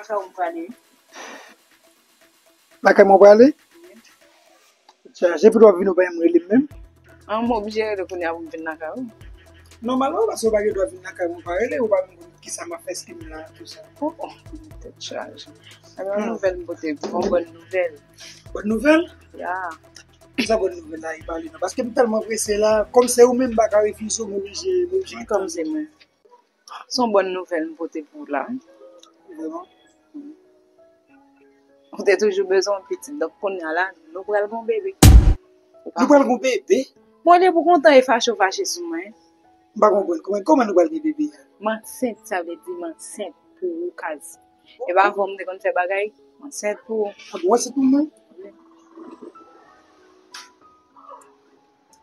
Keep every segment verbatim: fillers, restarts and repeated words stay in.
Sa ou prale? Lakay mwen prale? Chaje pou w ap vin ou pa janm rele m menm? An, m oblije rele kounye a pou m vin lakay ou. Nòmalman, paske ou pa gen dwa vin lakay mwen pa rele, ou pa menm konn kisa m ap fè, si m la, tou sa. Oh, oh, tèt chaje. Alò, hmm, nouvèl m pote pou ou, bòn nouvèl. Bòn nouvèl? Ya. Kisa bòn nouvèl la, e pale non? Paske m tèlman prese la, kòm se ou menm, m pa ka refize w, m oblije, m oblije. Kòm se mwen. Se yon bòn nouvèl m pote pou w la. Vrèman? Ou te toujou bezwen yon pitit, donk kounye a la, nou pral gon bebe. Nou pral gon bebe? Bon, depi w kontan e fache w fache sou mwen. M pa konprann. Kòman, kòman nou pral gen bebe a? M ansent, sa vle di m ansent pou ou, Kaz. E pa avè w m te konn fè bagay, m ansent pou ou. Ah bon, ansent pou mwen?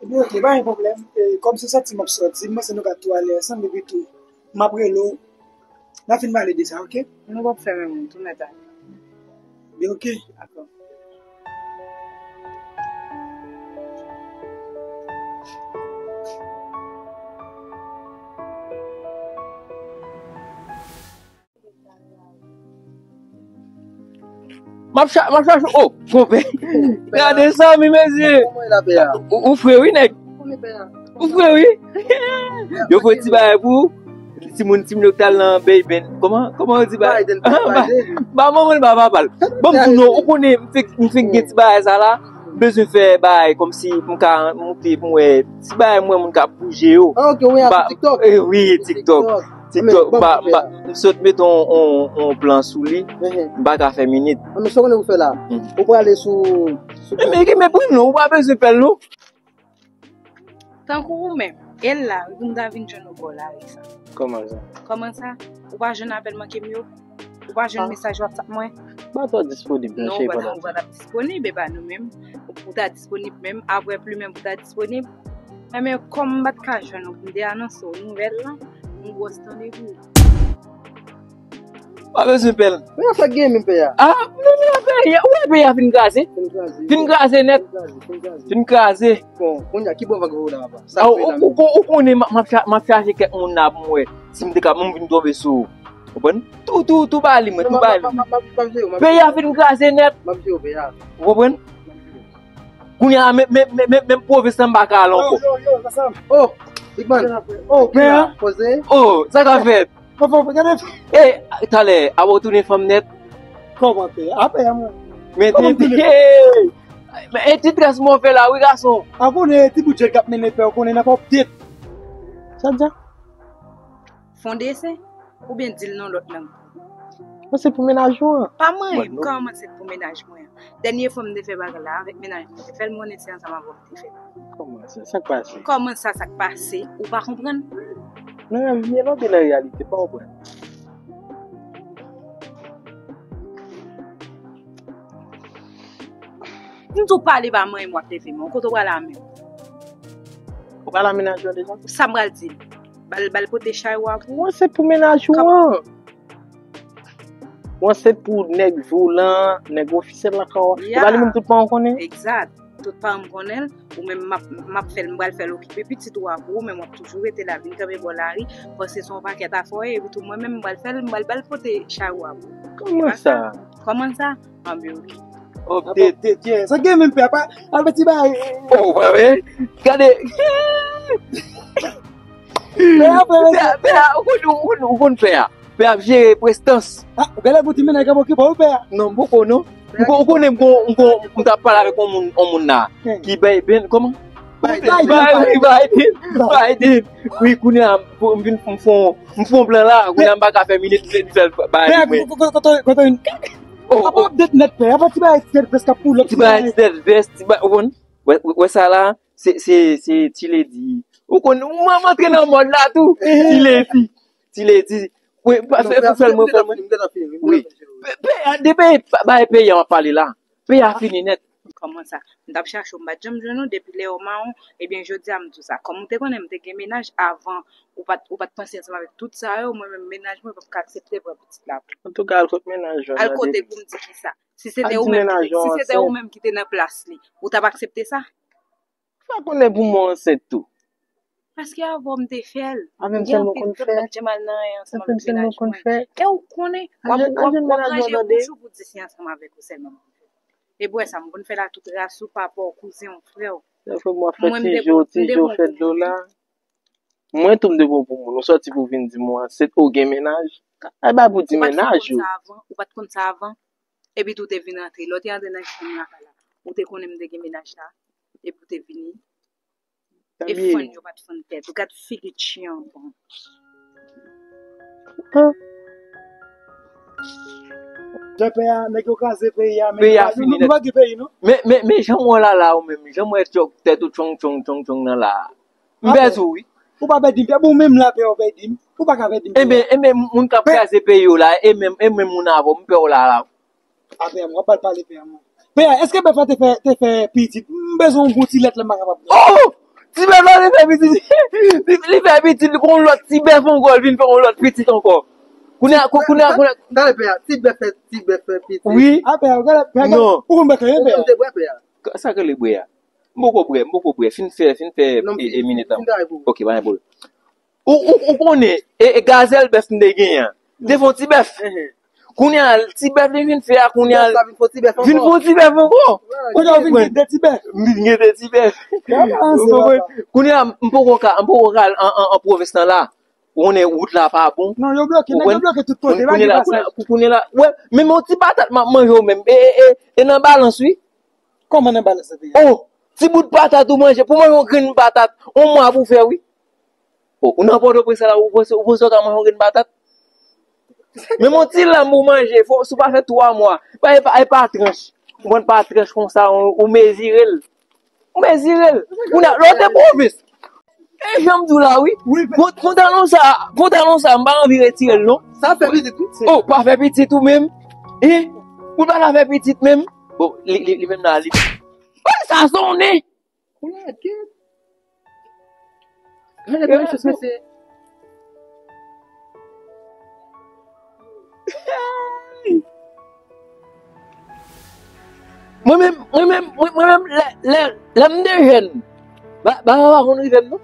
Ebyen, oke, pa gen pwoblèm. E, kòm se sòti m ap sòti, m panse nou ka tou ale ansanm, epi tou, m ap rele w. N a fin pale de sa, oke? Nou p ap fè menm moun, tou nèt ale. Ebyen, oke. Dakò. M ap cha-, m ap chache, oh, konpè. Gade sa, mi mesye. Ou, ou fre, wi, nèg. Ou fre, wi. Yo fè ti bagay pou ou. Timoun, timoun yo k t al nan Bay Ben. Kòman, kòman yo di bagay? Ba manman l, ba papa l. Ban m di w non, ou konnen, m fèk, m fèk gen ti bagay sa la. M bezwen fè bagay kòmsi m ka moute pou m wè ti bagay m wè moun k ap bouje yo. Ah, ok, ou wè sou TikTok? Eh, wi, TikTok. TikTok, m pa, m pa, m sot mete on, on, on plan sou li, m pa ka fè minit. Ah, men sa w konnen pou fè la? Ou prale sou, sou... Men, men, men, pran non, ou pa bezwen pè l non. Tankou ou menm, e la, wi, pou m ta vin jwenn ou bò lari sa. Kòman sa? Kòman sa? Ou pa jwenn apèl manke m yo? Ou pa jwenn mesaj WhatsApp mwen? M pa twò disponib nan cheri pandan. Non, ou pa t ap disponib, e pa nou menm. Ou ta disponib menm, apre pli menm pou ta disponib. Enben, kòm m pa t ka jwenn ou pou m te anonse w nouvèl lan, m gwòs tande pou ou. Pa bezwen pè l. Men afè gen menm pè a. Ah, men, men afè, ou wè peyi a fin kraze? Fin kraze. Fin kraze nèt. Fin kraze, fin kraze. Fin kraze. Bon, kounye a, ki bò vag ou la, papa? Sa ou, ou, ou, ou konnen m, m ap cha-, m ap chache kèk moun la pou m wè si m te ka, m vin tonbe sou ou. Konprann? Tou, tou, tou ba li mwen, tou ba li. Peyi a fin kraze nèt. M ap jere w, peyi a. Ou konprann? Kounye a, men, men, men, men, menm pwovens lan m pa ka al ankò. Yo, yo, yo, sa sa. Oh, Big Man. Oh, pè a. Poze. Oh, sa ka fèt? Papa, gade. Eh, talè, a w tounen fanm nèt. Kòman pè a? A pè a mwen. Men te di, hey! Men e ti tras mwen fè la, wi, gason. A konnen ti bout jèt k ap mennen pè, ou konnen n ap update. Sa di a? Fè yon desen, oubyen di l nan lòt lang. Mwen se pou mennaj ou an. Pa manyen m, kòman se pou mennaj mwen an? Dènye fwa m te fè bagay la avèk mennaj mwen, m te fè l, m konnen se ansanm avè w m te fè l. Kòman sa? Sa k pase? Kòman sa, sa k pase? Ou pa konprann? Nan rèv, m ye lonbe nan reyalite, pa konprann. M tou pale pa manyen m w ap leve men. Kote w pral a menm? Ou pral a mennaj ou an deja? Sa m pral di l? Ba l, ba l pote chay ou a pou ou? Mwen se pou mennaj ou an. Mwen se pou nèg volan, nèg ofisyèl lakay ou a. E pa li menm tout paran w konnen? Egzat. Tout paran m konnen l. Ou menm m ap, m ap fè l, m pral fè l okipe pitit ou a pou ou, men w ap toujou rete la, vin kanpe bò lari, panse se yon pakèt afè w ye, epi tou mwen menm m pral fè l, m pral ba l pote chay ou a pou ou. Kòman sa? Kòman sa? Anben oke. Update. Update, yeah. Sa gen menm pè a, pa, al fè ti bagay. Oh, pa vre? Gade. Pè a, pè a, pè a, ou konn, ou konn, ou konn pè a. Pè a ap jere prestans. Ah, ou genlè pou ti mennaj k ap okipe w, pè a. Non, m poko non. M ko-, ou konnen m ko-, m ko-, m t ap pale avèk yon moun, yon moun la. Ki bay ben, kòman? Biden. Biden, Biden, Biden. Wi, kounye a, m vin, m fè yon, m fè yon plan la, kounye a m pa ka fè minit, m fè l bay mwen. Kote, kote, kote, kote, oh, oh. Apa update nèt, pè. Apa ti bagay ti tèt vès k ap pou lòt ti bagay. Ti bagay ti tèt vès, ti bagay, ou konn? Wè, wè, wè sa la, se, se, se ti ledi. Ou konn, mwen, m antre nan mòd la tou. Ti ledi. Ti ledi. Wi, pa fè, fè l mwen, fè l mwen. Wi. Pe-, pe-, depi bay peyi a m ap pale la. Peyi a fini nèt. Kòman sa? M t ap chache w, m pa t janm jwenn ou depi lè w mawon. Ebyen, jodi a m di w sa. Kòm ou te konnen m te gen mennaj avan, ou pa t, ou pa t panse ansanm avèk tout sa yo, mwen menm mennaj mwen p ap ka aksepte pran pitit la pou ou. Antouka, al kot mennaj ou an. Al kote pou m di kisa? Si se te ou menm ki te, si se te ou menm ki te nan plas li, ou t ap aksepte sa? Sa konnen pou mwen ansent tou. Paske avan m te fè l. Avè m sèlman konn fè. M pa t janm al nan anyen ansanm avèk mennaj mwen. E ou konnen, w ap, w ap, w ap ranje bouch ou pou di se ansanm avèk ou sèlman m konn fè. E pou wè sa, m konn fè l a tout ras ou, papa w, kouzen w, frè w. Mwen, m te bon, m te bon pou moun. Mwen tou m te bon pou moun. Ou sòti pou vin di m ou ansent, ou gen mennaj. Ay ba pou di mennaj ou. Ou pa t konn sa avan. Epi tou te vin antre. Lè w te antre nan chanm lakay la, ou te konnen m te gen mennaj la. Epi w te vini. E fann yo pa t fann tèt. Ou gad figi tchyanpan. Jan pè a, nèg yo kraze peyi a, men nou pa gen peyi non. Men, men, men jan w wè la la ou menm, jan w wè tèt ou tchong tchong tchong tchong nan la. M pèdi w wi. Ou pa pèdi m, pè, bon menm la pè ou pèdi m. Ou pa ka pèdi m. Enben, enben, moun k ap kraze peyi yo la, e menm, e menm moun avè w, m pè w la la. A pè a, mwen, w ap pale pè a, mwen. Pè a, èske bèf la te fè, te fè pitit? M bezwen yon gwo ti lèt la, m pa kapab. Oh! Ti bèf la te fè pitit. Li, li fè pitit, li pran yon lòt ti bèf ankò, li vin fè yon lòt pitit ankò. Kounye a, kou- kounye a, kounye a. Gade pè a, ti bèf fè, ti bèf fè pitit. Wi. A pè a, gade, pè a, gade. Non. Ou konn bèf la, pè a. Ou te bwè pè a. Sa k rele bwè a? M poko bwè, m poko bwè. Fin fè, fin fè e, e minit lan. Ok, pa gen pwoblèm. Ou, ou, ou konnen, e, e gazèl bèf m te genyen an. M te fè yon ti bèf. Kounye a, ti bèf li vin fè a, kounye a. Vin fè yon ti bèf ankò. Kounye a, ou vin gen de ti bèf. M vin gen de ti bèf. Ou konprann? Kounye a, m poko ka, m poko ka al an, an, an pwovens lan la. Ou konnen wout la pa bon. Non, yo bloke, nèg yo bloke tout kote, pa gen pasaj. Kounye a, wè, menm yon ti patat m ap manje w menm. E, e, e, e nan balans, wi. Kòman nan balans la te ye? Oh, ti bout patat ou manje, pou manje yon grenn patat, yon mwa pou fè, wi. Oh, ou nan Pòtoprens la, ou panse, ou panse w ka manje yon grenn patat? Menm yon ti lanm pou manje, fò, si w pa fè twa mwa, pa, e pa, e pa tranch. Ou konprann, pa tranch konsa, ou, ou mezire l. Ou mezire l. Ou nan, lè w te pwovens. E jan m di w la, wi. Wi, pè. Pant-, pantalon sa, pantalon sa, m pa anvi retire l, non. Sa fè pitit, wi. Oh, pa fè pitit ou menm. E, ou pa ta fè pitit menm. Bon, li, li, li menm la, li. Oh, sa sonnen. Kounye a, gad. Gade, gade, mesye. Mwen menm, mwen menm, mwen, mwen menm, lè, lè, lè m te jèn, ba, ba, ba, konn rive m, non?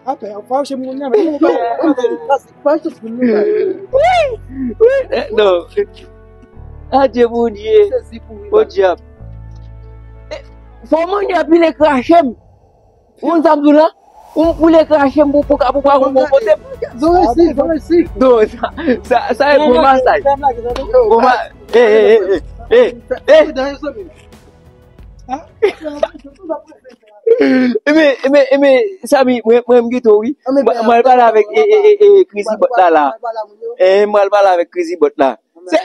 Apre, ou fache moun nan, men ou pa, ou pa, ou pa, ou pa, ou pa, ou pa, wi, wi, eh, non. Adye, Bondye. O dyab. Eh, fò mwen gen pile krache m. Ou konn sa m di w la? Ou m pile krache m pou, pou, pou, pou, pou, pou, pou, pou, Don resi, don resi. Don, sa, sa, sa e bon masaj. Bon ma-, eh, eh, eh, eh, eh, eh. Ebyen, ebyen, ebyen, Samy, mwen, mwen, m kite w, wi. Mwen, mwen al pale avèk, eh, eh, eh, eh, Crazy Bot la, la. Eh, mwen al pale avèk Crazy Bot la. Se,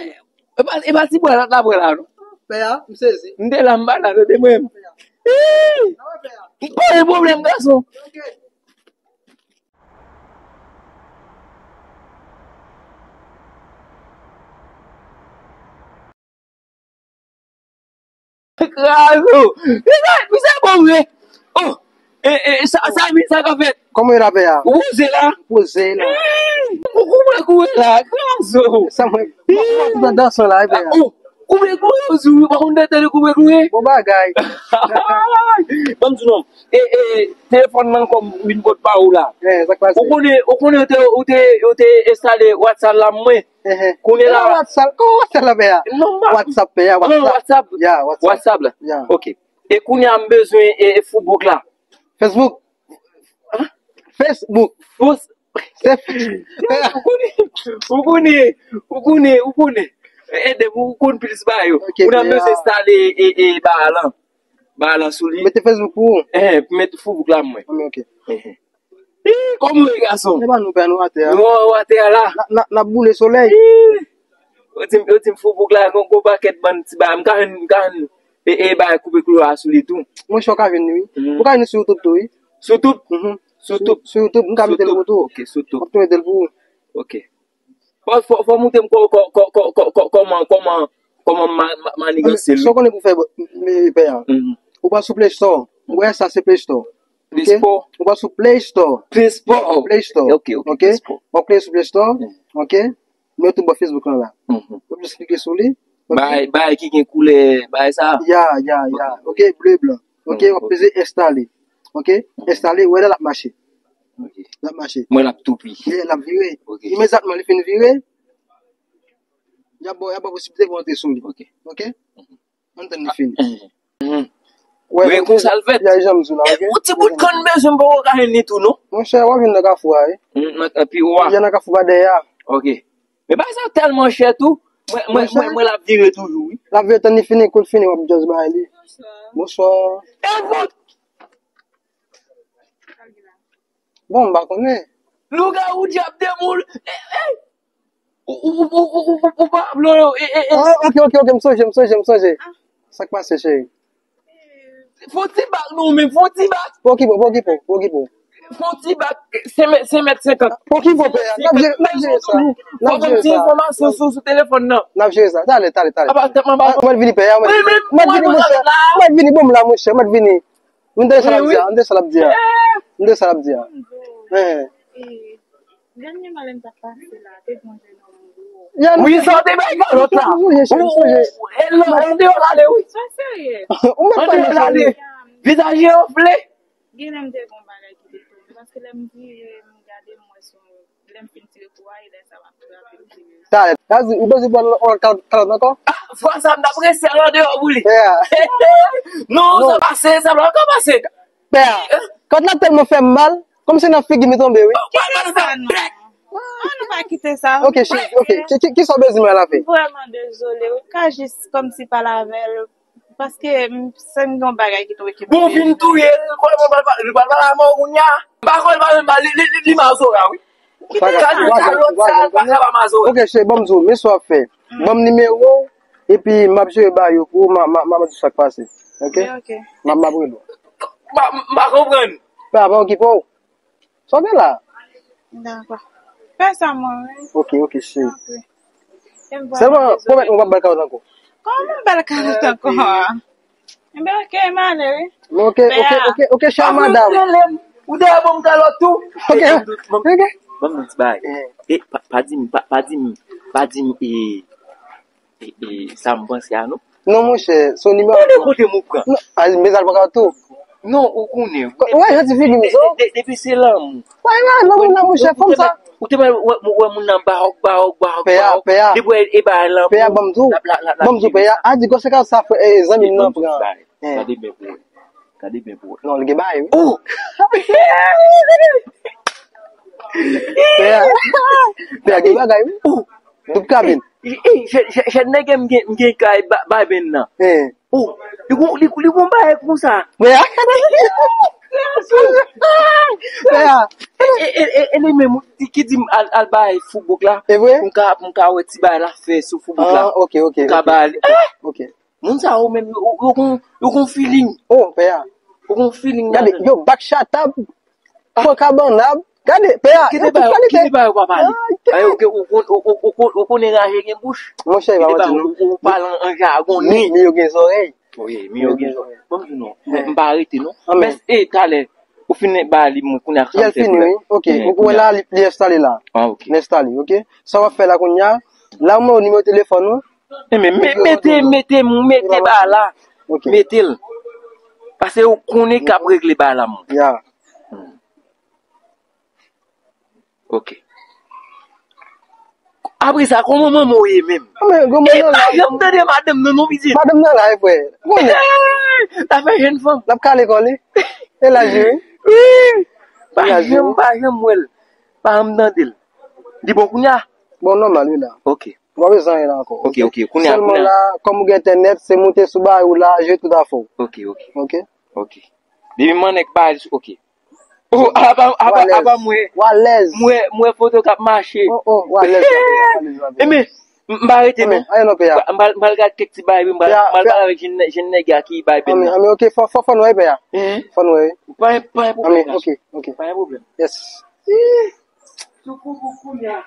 e pa, e pa ti bwa la, la, bwa la, non. Pè a, m sezi. M te la, m pa la, tande mwen. Ih! M pa gen pwoblèm, gason. Krazo! Misye, misye bon vre! Oh! E, e, sa, sa, sa ka fèt? Kòman yo la pè a? Ou poze la? Poze la. Ou koube koure la, krazo! Sa mwen, mwen, mwen, mwen dansan la, e pè a. Oh! Koube koure, ou sou, ou pa konn tèt de koube koure? Bon bagay. Ban m di w non. E, e, telefòn nan kòm vin pot pa ou la. Ou konnen, ou konnen ou te, ou te, ou te enstale WhatsApp la mwen. Kounye la. Kòman WhatsApp? Kòman WhatsApp la pè a? Non, WhatsApp pè a, WhatsApp. WhatsApp. Ya, WhatsApp. WhatsApp la. Ya. Ok. E kounye a m bezwen e, e Facebook la. Facebook? Facebook. Ou konnen, ou konnen, ou konnen, ou konnen. E, e, depi ou konn plis ba yo. Ok, kounye a m bezwen enstale e, e, ba lan. Ba lan sou li. Mete Facebook pou ou? Eh, pou mete Facebook la mwen. Ok. Ih, kòman w ye, gason? E pa nou pè nou atè a. Nou atè a la. N ap, n ap, n ap boule solèy. Ih. Yo di m, yo di m fou bouk la, gon, gon pakèt bann ti bagay. M ka jwenn, m ka jwenn, e, e, bagay koupe koulye a sou li tou. Mwen chè w ka jwenn li, wi. Ou ka jwenn li sou YouTube tou, wi. Sou YouTube? Sou YouTube, m ka mete l pou tou. Ok, sou YouTube. M ap tou mete l pou ou. Ok. Fò, fò, fò moute m kò, kò, kòman, kòman, kòman ma-, ma-, maniganse l, wi. Sa w konnen pou fè, pè a. Ou pral sou Play Store. Ou wè sa se Play Store. Play Store. Ou pral sou Play Store. Play Store. Play Store. Ok, ok, Play Store. W ap klike sou Play Store. Ok. Mwen tou bò Facebook lan la. W ap jis klike sou li. Bay, bay ki gen koulè, bay sa. Ya, ya, ya. Ok, ble, blan. Ok, w ap peze enstale. Ok, enstale, wè la l ap mache. Ok. L ap mache. Mwen l ap toupi. Ye, l ap vire. Ok. Imedyatman li fin vire, y ap ba, y ap ba posiblite pou antre sou li. Ok. Ok? Ann tann li fini. Mhm. Wè, men konsa l fèt. Y a janm sou la, ok? Ou ti bout kann bezwen m poko ka jwenn li tou, non? Monchè, w ap vin nan kafou a, wi. Mm, nan, epi w a. Y a nan kafou pa dèyè a. Ok. Men bagay sa yo tèlman chè tou. Mwen, mwen, mwen, mwen l ap vire toujou, wi. L ap vire tann li fini, kou l fini, w ap just bay li. Bonswa. E bout! Bon, m pa konnen. Lougawou, dyab, demoun. Eh, eh. Ou, ou, ou pa vle yo. Eh, eh, eh. Ah, ok, ok, ok, m sonje, m sonje, m sonje. Sa k pase, cheri? Fon ti bak non, men fon ti bak. Pokipo, pokipo, pokipo. Fon ti bak, senk mèt, senk mèt senkant. Pokipo, pè a, n ap jere, n ap jere sa. N ap jere sa. Fò m ti enfòmasyon sou, sou telefòn nan. N ap jere sa. Talè, talè, talè. Apa tèt mwen pa. Mwen vini, pè a, mwen vini. Mwen vini, monchè. Mwen vini, bon, m la, monchè, mwen vini. M tande sa l ap di a, m tande sa l ap di a. M tande sa l ap di a. Hein. Dènyèman lè m t ap pase la, te gon jènòm gwo. Wi, sa w te bay kalòt la. Ou, ou, ou, e lò, e deyò l ale, wi. Sa serye. Ou mèt pale sa. Vizaj li anfle. Genlè m te gon bagay ki te tonbe, paske lè m vire, m gade, m wè se yon, lè m fin tire kou a, e lè sa m ap frape m tire. Talè, Gazi, ou bezwen pran yon kalòt, kalòt ankò? Ah, fwa sa m t ap resi al andeyò pou li. Yeah. Non, non, sa pase, sa pa ka pase. Pè a, kalòt la tèlman fè m mal, kòmsi nan figi m li tonbe, wi. Kite sa non. An nou pa kite sa. Ok, cheri, ok. Ki, ki, ki sa w bezwen mwen la fè? M vrèman dezole. Ou ka jis kòmsi pale avè l. Paske m santi gen yon bagay ki tonbe ki. Bon, fin touye l, kòman pral pale, li pral pale a mò kounye a. M pa kwè l pa menm pa, li, li, li, li mazora, wi. Kite sa. Kalòt sa, pa sa pa mazora. Ok, cheri, ban m di w, men sa w ap fè. Ban m nimewo w, epi m ap jere bagay yo pou ou, m a, m a, m a di w sa k pase. Ok? Ok. M a, m ap rele w. M pa, m pa konprann. Pa, pa okipe w. Sa w gen la? Dakò. Fè sa mwen, wi. Ok, ok, cheri. Tanpri. Sèlman pwomèt mwen w p ap ba l kalòt ankò. Kòman m ba l kalòt ankò a? Enben, ok, m ale, wi. Ok, ok, ok, ok, chère madame. Ou te ban m kalòt tou. Ok, ok. Ban m di bagay. E, pa, pa di m, pa, pa di m, pa di m, e, e, e, sa m panse a, non. Non, monchè, se yon nimewo. Kote, kote m ou pran? Non, a, men sa l pran tou. Non, ou konnen. Ou wè jan ti figi m sa? De-, de-, depi se lanmou. Wè, wè, lanmou, lanmou, chè, fanm sa. Ou te wè, wè, wè moun nan bawòk, bawòk, bawòk, bawòk. Pè a, pè a. Depi e ba lanmou. Pè a, ban m di w. Ban m di w, pè a. A di, gòsèka sa, frè, e, zanmi m nan pran. Gade byen pou wè. Gade byen pou wè. Non, li gen bagay, wi. Oh! Pè a. Pè a gen bagay, wi. Oh! Doub kabin. E, e, jèn, jèn, jèn nèg m gen, m gen kay ba, ba benn nan. Oh, li gon, li, li gon bagay konsa. Pè a. Pè a. E, e, e, e, e li menm ki, ki di m al, al bay foubouk la. E vre? Pou m ka, pou m ka wè ti bagay la fè sou foubouk la. Ah, ok, ok, ok. Pou m ka ba li. Ok. Moun sa yo menm, yo, yo, yo gon, yo gon feeling. Oh, pè a. Yo gon feeling ladan. Gade, yo bak chatab, pran kabannab. Gade, pè a, yo tout kalite. Kite ba yo, kite ba yo, papa li. Ay, ok, ou kon-, ou, ou, ou, ou konnen raje gen bouch. Monchè, pa manti, non. Ou, ou pale an, an jagon, men, men yo gen zòrèy. Wi, men yo gen zòrèy. Bon, m di non. M, m pa rete, non. Men, e, talè, ou fin ba li, mwen, kounye a, sa m fè pou la. Li fini, wi. Ok. Ou wè la, li, li enstale la. Ah, ok. Li enstale, ok. Sa w ap fè la kounye a, la, mwen, nimewo telefòn ou. E men, me-, mete, mete, mete ba la. Ok. Mete l. Paske ou konnen k ap regle ba la, moun. Ya. Hmm. Ok. Apre sa, kòman manman w ye menm? Ah, men, granmoun nan la. E pa janm tande madanm nan, non, pitit. Madanm nan la, e frè. Konnen. L ap fè jèn fanm. L ap kale kò li. E laj li, wi. Wi. Pa janm, pa janm wè l. Pa janm tande l. Li bon kounye a? Bon, nòmal, wi, la. Ok. Ou pa bezwen anyen la ankò, ok? Ok, ok, kounye a, sèlman kounye a. La, kòm ou gen entènèt, se moute sou bagay ou la, jwe tout afè w. Ok, ok. Ok? Ok. Depi m annik bagay, ok. Oh, apa, apa, apa mwen. Ou alèz. Mwen, mwen foto k ap mache. Oh, oh, ou alèz, ou alèz, ou alèz. E men, m, m pa rete non. Anyen non, pè a. M pral, m pral gade kèk ti bagay, m pral, m pral pale avèk jèn, jèn nèg la ki bay benn nan. Anyen, ok, fò, fò, fò n wè, pè a. Fò n wè, wi. Pa, pa gen pwoblèm. Anyen, ok, ok. Pa gen pwoblèm. Yes. Ih, sou kou, kou, kounye a.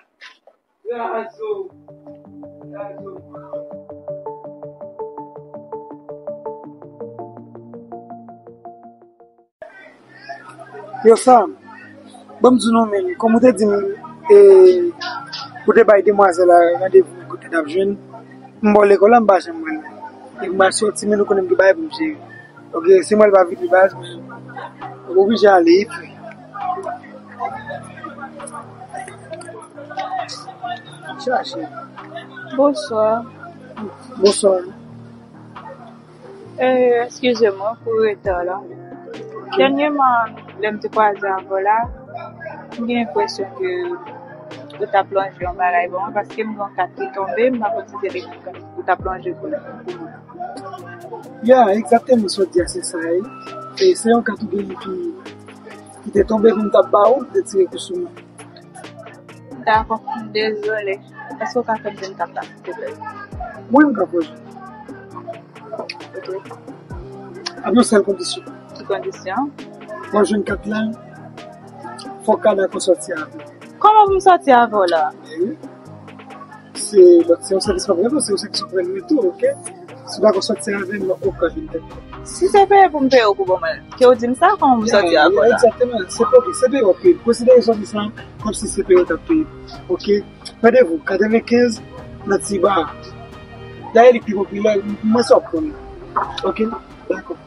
Yo, Sam, ban m di w non, men, kòm ou te di m, e, ou te bay demwazèl la randevou kote n ap jwenn, m bò lekòl la, m pa janm wè l. Epi m al sòti, men nou konnen m gen bagay pou m jere. Ok, si m wè l pa vini, baz, mwen oblije ale, epi Chache. Bonswa. Bonswa. Eh, eskize mwen pou reta la. Dènyèman, lè m te kwaze avè w la, m gen enpresyon ke ou t ap lonje yon bagay ban mwen, paske m gen yon kat ki tonbe, m pa konn si se li ou t ap lonje pou mwen. Ya, egzakteman sa w di a, se sa, wi. E se yon kat ou genyen ki, ki te tonbe pou m t ap ba ou, m te tire kou sou mwen. Dakò, m dezole. Èske w ka fè m jwenn kat la, silvouplè? Wi, m ka fè w jwenn. Ok. Ak yon sèl kondisyon. Ki kondisyon? Pou w jwenn kat la, fòk w dakò sòti avè m. Kòman pou m sòti avè w la? Wi. Se lòt, se yon sèvis m ap rann ou, se yon sèvis m ap rann mwen tou, ok? Si w dakò sòti avè m, nan okenn vin tèt. Si se peye pou m peye w pou ban mwen, ke w di m sa, kòman pou m sòti avè w la? Egzakteman, se peye, se peye w ap peye. Konsidere sòti sa kòmsi se peye w t ap peye. Ok? Randevou, katrevenkenz nan Tiba. Dayè li pi popilè, mwen sa w ap konnen. Ok? Dakò.